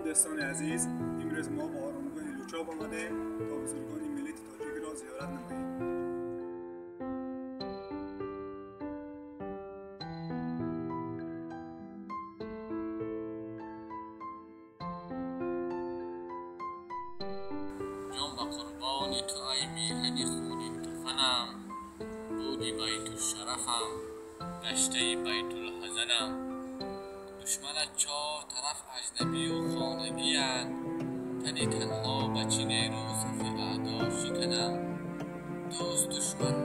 Дӯстони азиз, имрӯз мо ба оромгоҳи Лучоб омадем то бузургони миллати тоҷикро зиёрат намоем. Ҷон ба қурбони ту, ай меҳани хунин кафанам, буди байтушшарафам, гаштаи байтулҳазанам. Душманат чор тараф аҷнабию хонагиянд, тани танҳо ба чӣ нерӯ сафи аъдо шиканам. Дӯст душман